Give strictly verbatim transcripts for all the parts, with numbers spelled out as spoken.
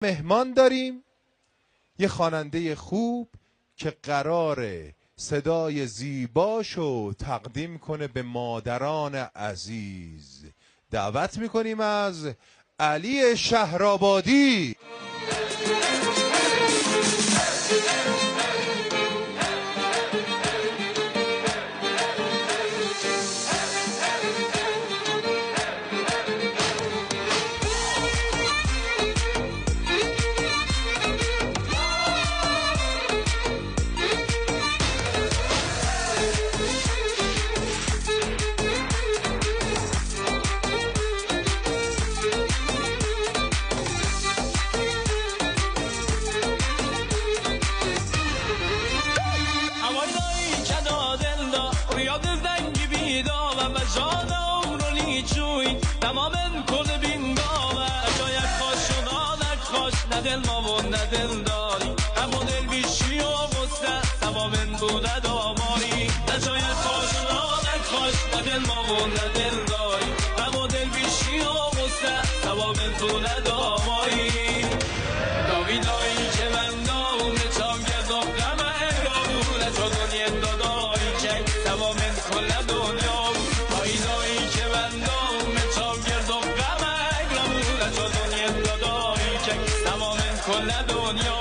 مهمان داریم، یه خوانندهٔ خوب که قراره صدای زیباشو تقدیم کنه به مادران عزیز. دعوت می‌کنیم از علی شهرآبادی. Hawayda keda dilda, rüya dil dengi bida ve mecana umruni çuy, tamamen kul bingava. Şayet hoş, nanek hoş, ne dil mavun, ne dil dari. Hem o dil bir şey olmasa, tamamen bu ne damari. Ne şayet hoş, nanek hoş, ne dil mavun, ne dil dari. Hem o dil bir şey olmasa, tamamen bu ne damari. Davidai che vendo, me ciao che do, come ero, le ciao do niente, dai, che stavo ben con la donna. Davidai che vendo, me ciao che do, come ero, le ciao do niente, dai, che stavo ben con la donna.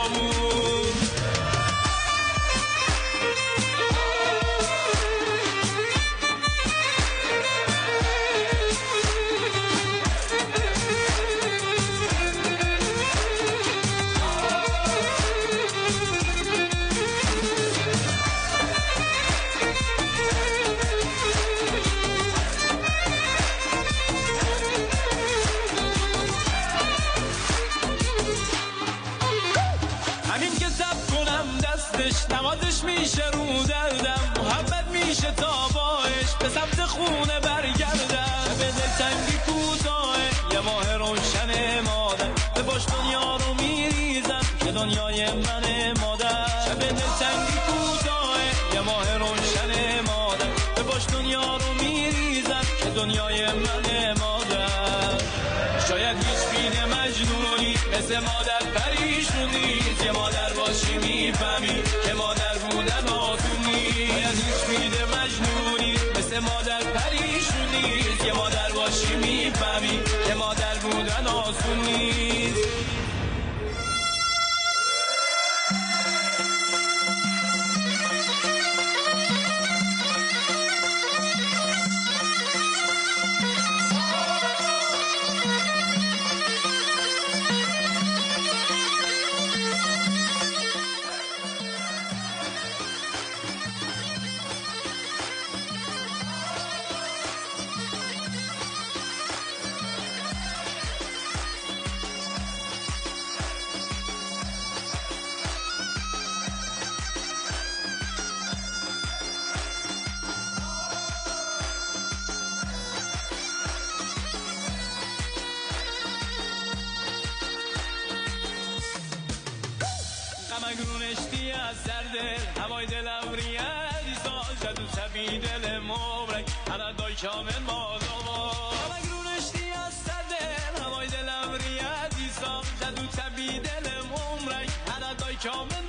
همین که سب کنم دستش، نوازش می‌شه رو دردم، محبت می‌شه تا با عشق به سمت خونه برگردم. شب دلتنگی کوتاهه، یه ماه روشن مادر، به باش دنیا رو می‌ریزم که دنیای من مادر. شب دلتنگی کوتاهه، یه ماه روشن مادر، به باش دنیا رو می‌ریزم که دنیای من مادر. شاید هیچ پیر مجنونی مثل مادر پریشون نیست. یه مادر باشی می‌فهمی که مادر بودن آسون نیست. شاید هیچ پیر مجنونی مثل مادر پریشون نیست. یه مادر باشی می‌فهمی که مادر بودن آسون نیست. Qemek rûniştiye ser dil, heway dil ewriye dîsa, ji dû sebî dilê movrek, hera dayka min mala. Qemek rûniştiye ser dil, heway dil ewriye dîsa, ji dû sebî dilê movrek, hera dayka min